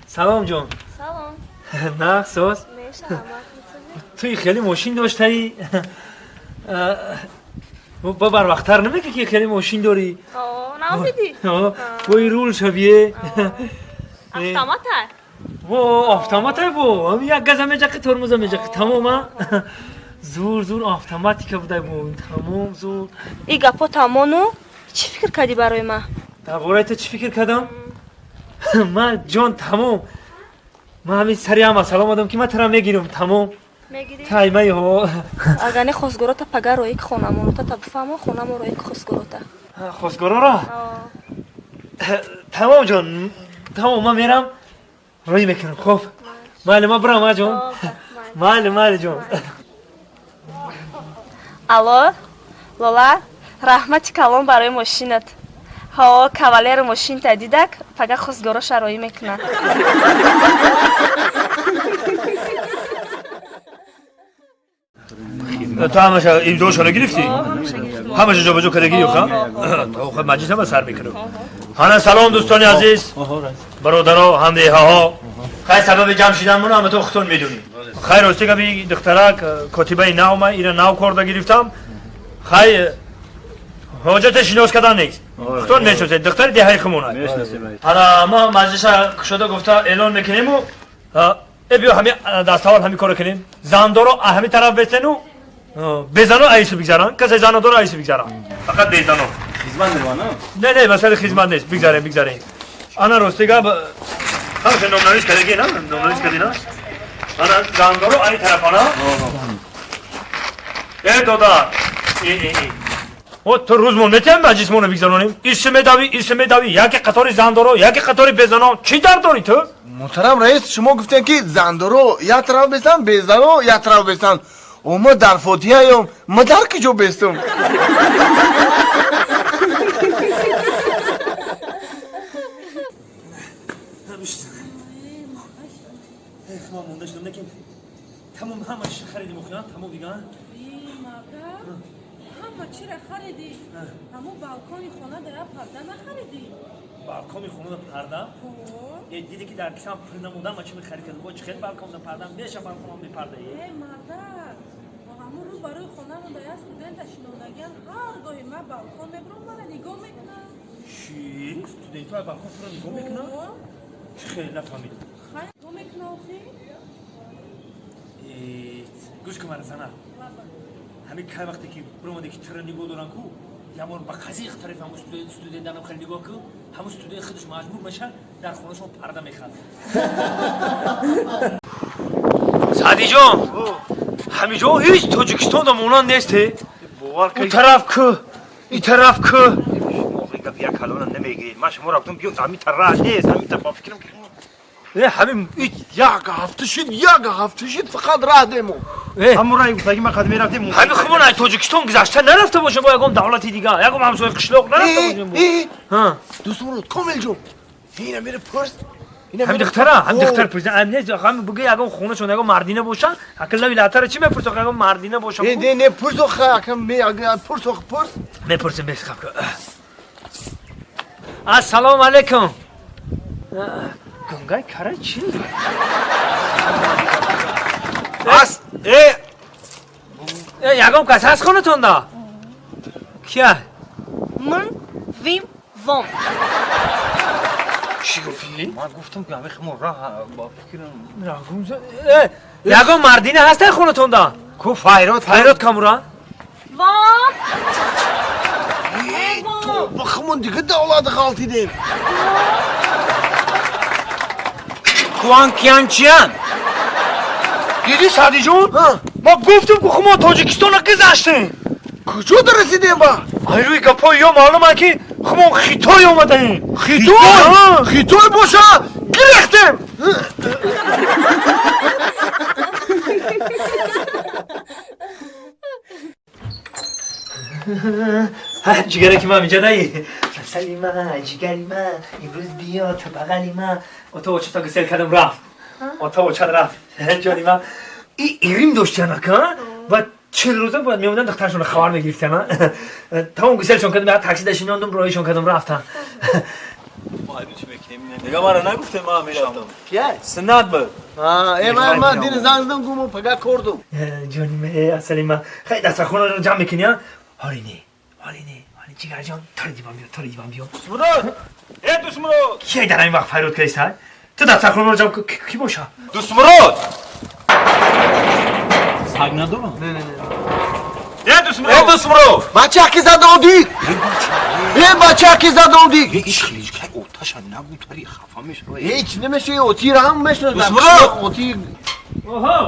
Салом ҷон. Салом. Нақсоз. Мешавам. Туи хеле мошин доштаӣ. Ба барвақттар намегӣ ки хеле мошин дорӣ? Намедӣ? Бои рул шавие. Автомата? Во, автомата бо. Ҳами як газа меҷақи, тормоза меҷақи. Тамом, а? Зур, зур автоматика будай бо. Тамом, зур. И гапо тамону чӣ фикр кардӣ барои ман? Дар бораи ту чӣ фикр кардам? Ман ҷон тамом. Ман ҳамин сари ҳама салом одам ки ман тура мегирам, тамом. Мегирӣ? Таймаи ҳо. Агар не хостгорота пага рои ки хонамонота та бифаҳмо хонамо рои ки хостгорота. Хостгороро? Тамом ҷон, тамом ман мерам роӣ мекунам. Хоб. Майли ман бирам, а ҷон. Майли, майли ҷон. Алло, Лола, раҳмати калон барои мошинат. Ҳо, кавалери мошинта дидак, пага хостгороша роӣ мекунад. Ту ҳамаша имзошона гирифтӣ? Ҳамаша ҷобаҷо кардагӣ ё ха? То маҷлис ҳама сар мекунам. Ҳана салом дӯстони азиз, бародаро, ҳамдеҳаҳо. Хай сабаби ҷамъ шиданмон ҳама то худтон медонӣ. Хай рости габи духтарак котибаи нав ма ира нав корда гирифтам. Хай ҳоҷате шинос кардан нест. Худтон мешносед, духтари деҳаи хумона. Ҳана ма маҷлиса кушода гуфта эълон мекунему э биё ҳами даставал ҳами коро кунем. Зандоро ҳами тараф бесену безано айсу бигзаранд. Касе занодоро айсу бигзаранд. Фақат безано. Хизмат мераванд? Не, не, масъалаи хизмат нест. Бигзарем, бигзарем. Ана рости гап ҳамаша номнавис кардагӣ, на? Номнавис кардӣ, на? Ана зандоро ани тараф ана. Э дода. И и и. О ту рӯзмон метиҳам маҷлисмонро бигзаронем. Иси медавӣ, иси медавӣ, яке қатори зандоро, яке қатори безано. Чӣ дард дорӣ ту? Муҳтарам раис, шумо гуфтем ки зандоро як тараф бестанд, безано як тараф бестанд. О ма дар фотиҳаём, ма дар куҷо бестум? Ман монда шудам, лекин тамом ҳама чиз харидим охиран, тамом дига. Ҳама чира харидӣ, ҳамун балкони хона дар парда нахаридӣ? Балкони хонада парда? Э, диди ки дар кисам пул намонда, ма чӣ мехарид кардам? Бо чӣ хел балконда парда? Меша балконам бепарда. Э, мардак, ҳамун рӯз барои хонамон дар як студента шинондагиан ҳар гоҳе ман балкон мебурам, мара нигоҳ мекунам. Чӣ? Студентҳо аз балкон туро нигоҳ мекунанд? Чӣ хел нафаҳмидам. Хай нигоҳ мекунам охи. Гӯш кун мара зана. Ҳамин кай вақте ки биромаде ки туро нигоҳ доранд ку, ягон ба қазиқ тарафи ҳамун студентанам хеле нигоҳ кун, ҳамун студент худаш маҷбур мешавад дар хонашон парда мехарад. Саъдиҷон, ҳамиҷо ҳеҷ Тоҷикистонда монанд нест, э? У тараф ку, и тараф ку. Гап як калона намегиред. Ман шуморо гуфтам биё ҳамин тараф нест, ҳамин тараф фикрам ки Э, ҳамин Як ҳафта шуд, як ҳафта шуд, фақат раҳ демо. Э, ҳамон раи гуфтагӣ ман қад мерафтем. Ҳамин хумон аз Тоҷикистон гузашта нарафта бошем бо ягон давлати дига, ягон ҳамсояи қишлоқ нарафта бошем. Э, дӯстмурод, Комилҷон, ина мера пурс. Ҳамин духтара, ҳамин духтар пурс. Ам не, ҳамин буга ягон хонашон ягон мардина боша, акл лави латара чӣ мепурсо, ягон мардина боша. Не, не, не, пурс охе, акам ме, пурс охе, пурс. Мепурсем, бес хаб. Ассалому алайкум. Гунгай кара чӣ? Ас, э, Э, ягон кас ҳаст хонатонда? Кия? Мн, вим, вом. Чӣ гуфтӣ? Ман гуфтам ки ҳамин химо раҳ ба фикрам. Э, ягон мардина ҳаст хонатонда? Ку файрод, Файрод камура? Вом! Э, то ба хумон дига давлат ғалтидем. Куан киан чиан. Диди Саъдиҷон? Ма гуфтам ки хумо Тоҷикистонро гузаштем. Куҷо расидем ба? Ай рӯи гапҳои ё маълум ад ки хумо Хитой омадаем. Хитой? Хитой боша, гирехтем. Ҷигараки ман инҷа даи. Сари ман, ҷигари ман, имрӯз биё то бағали ман. Ото очата гусел кардам рафт. Ото очат рафт. Ҷони ман. И ирим доштянака ва 40 рӯза бояд меомадан духтарашонро хабар мегирифтяна. Тамом гуселшон кардам, як такси дашинондум, роҳишон кардам, рафтан. Дига мара нагуфтем, ман мерафтам. Суннат буд. Ман дини занг задам, гум пага кордум. Ҷони ма, асали ма, хай дастархонаро ҷамъ мекунӣ, а? Ҳоли не, ҳоли не, ҳоли ҷигарҷон, тори диван биё, тори диван биё. Дусмурод! Э, Дусмурод! Кие дар ҳамин вақт фарёд кардиста? Ту дастархонаро ҷамъ кӣ боша? Дусмурод! Саг надорам? Не, не, не. Э, Дусмурод! Э, Дусмурод! Бача ки задодӣ? Э, бача ки задодӣ? Оташа нагу, тари хафа мешавад. Ҳеҷ намеша, отира ҳам мешносам. Дусмурод! Оти Оҳо!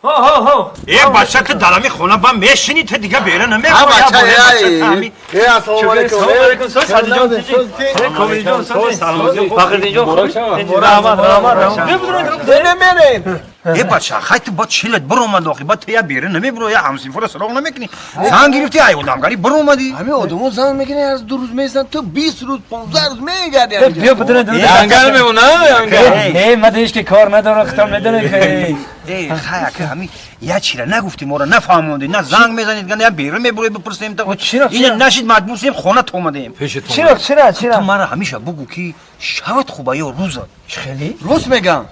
Ҳо, ҳо, ҳо. Э, бача, ту дар ҳамин хона ба мешинӣ, ту дига бера ҳа намехоҳӣ. бача, э, ассалому алайкум. Салому алайкум, соз Садиҷон, Комилҷон, соз. Фахриддинҷон, раҳмат, раҳмат, раҳмат. Намерем. Э, бача, хай ту ба чилат биромад охи, ба ту я бера намебуро, я ҳамсинфора суроғ намекунӣ. Зан гирифтӣ, ай одамгарӣ биромадӣ. Ҳамин одамо зан мекунӣ, аз 2 рӯз мезан, ту 20 рӯз, 15 рӯз мегардӣ. Биё, бидуна. Янгал мемона, янгал. Не, ман ҳеҷ ки кор надорам, хитом медонӣ ки. Э, хай ака, ҳамин я чира нагуфтӣ, моро нафаҳмондӣ, на занг мезанед, на я бера мебуро, бипурсем та. Чира, Ина нашид, маҷбур шудем, хона омадем. Чира, чира, чира? Ту мара ҳамеша бугӯ, ки шават хуба ё рӯзат? Хеле? Рост мегам.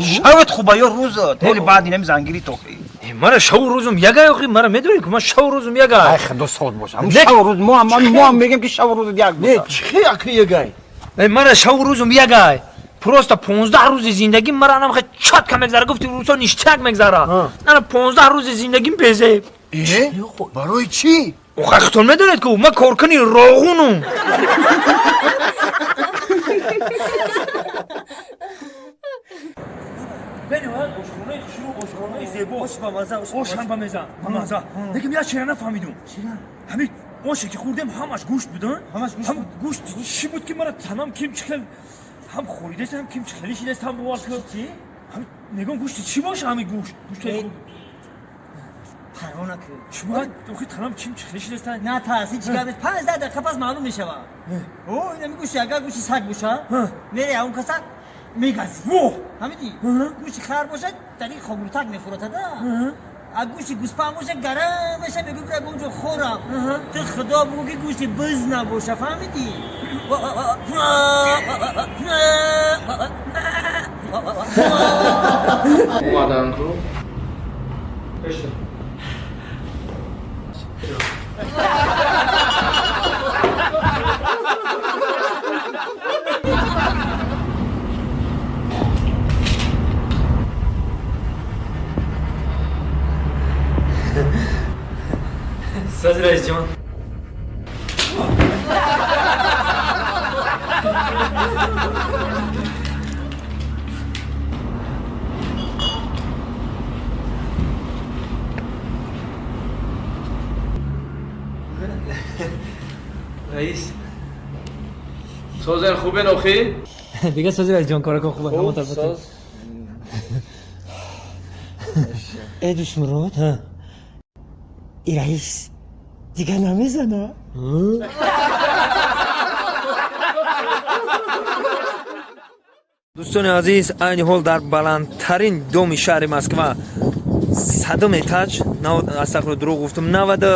Шават хуба ё рӯзат? Ҳоли баъд инами зангирӣ тохи. Мара шаву рӯзум ягай, охи, мара медонӣ ки ман шаву рӯзум ягай. Ай, худо соз боша. Ҳамин шаву рӯз мо ҳам мегем, ки шаву рӯзат як Не, боша. чихи аки ягай? Мара шаву рӯзум ягай. Просто 15 рӯзи зиндагим мара анам хе чётко мегзара, гуфти рӯзо ништяк мегзара. Ана 15 рӯзи зиндагим безеб. Э, барои чӣ? Охай, хитон медонед ку ман коркуни роғунум. Ошхонаи хушрӯ, ошхонаи зебо, ош бамаза, ош ҳам бамеза, бамаза. Лекин як чира нафаҳмидум. Ҳамин оше ки хӯрдем, ҳамаш гӯшт буд, ҳамаш гӯшт. Чӣ буд, ки мара танам ким чихел ҳам хӯридест, ҳам ким чихели шидест, ҳам бовар ки ҳамин мегӯм, гӯшти чӣ боша, ҳамин гӯшт, гӯшти Парво накун. Шумо охи, танам чим чихели шидест. На тарс, ҳеҷ гап нест. 15 дақиқа пас маълум мешавад. О, инами гӯшти, агар гӯшти саг боша, мере он каса мегазӣ. Во! Ҳамиди гӯшти хар бошад, дар ин хобрутак мефуротада. А гӯшти гӯспанд боша, гарам меша, мегӯ бира онҷо хӯрам. Ту худо бугӯ, ки гӯшти биз набоша, фаҳмидӣ? Омадан ку. Сози, раисҷон. Раис. Созен, хубен охи? Дига сози, раисҷон, коракон хуб, ҳамон тараф. Э, Дусмурод, и раис дигар намезана. Дӯстони азиз, айни ҳол дар баландтарин доми шаҳри Москва, 100-ум этаж, астағфирулло, дурӯғ гуфтум, навада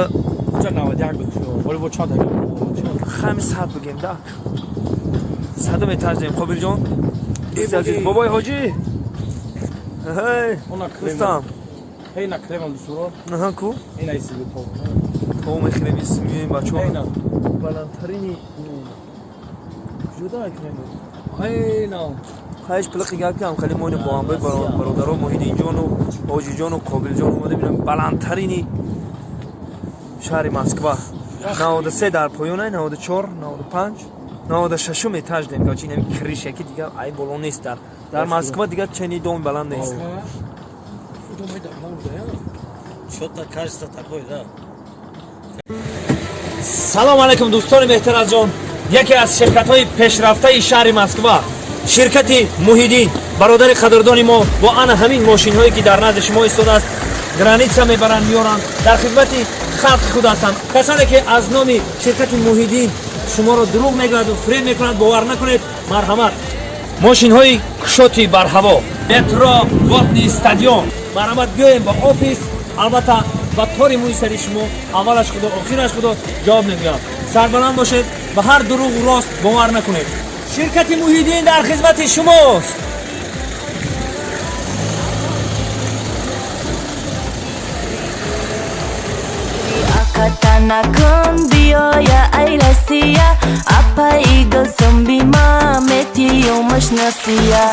хами 100 бигем да, 100-ум этаж дем. Қобилҷон, дӯсти азиз, бобои ҳоҷӣ, дӯстам, наҳа ку то мехӯрем, меоем, бачаҳо, баландтарини куҷо да кремл? Хаеш пилиқи гап кам хеле мо бо ҳамроҳи бародаро Муҳиддинҷону Ҳоҷиҷону Қобилҷон омада бинам баландтарини шаҳри Москва, 93 дар поёна, 94, 95, 96-ум этаж дем. Гачи инами крыша, ки дигар ай боло нест дар Москва, дигар чени доми баланд нест. Что-то кажется такой, да. Салом алайкум, дӯстони меҳтаразҷон. Яке аз ширкатҳои пешрафтаи шаҳри Москва, ширкати Муҳиддин, бародари қадрдони мо, бо ана ҳамин мошинҳое, ки дар назди шумо истодааст, граница мебаранд, меёранд, дар хизмати халқи худ ҳастанд. Касоне ки аз номи ширкати Муҳиддин шуморо дурӯғ мегӯяду фиреб мекунад, бовар накунед. Марҳамат, мошинҳои кушоти барҳаво, метро Водный стадион. Марҳамат, биёем ба офис. Албатта, ба тори мӯи сари шумо, аввалаш худо, охираш худо, ҷавоб мегӯям. Сарбаланд бошед. Ба ҳар дурӯғу рост бовар накунед. Ширкати Муҳиддин дар хизмати шумост. Аката накун, биёя, ай Россия, апаи гулсумби ма метиёмаш насия.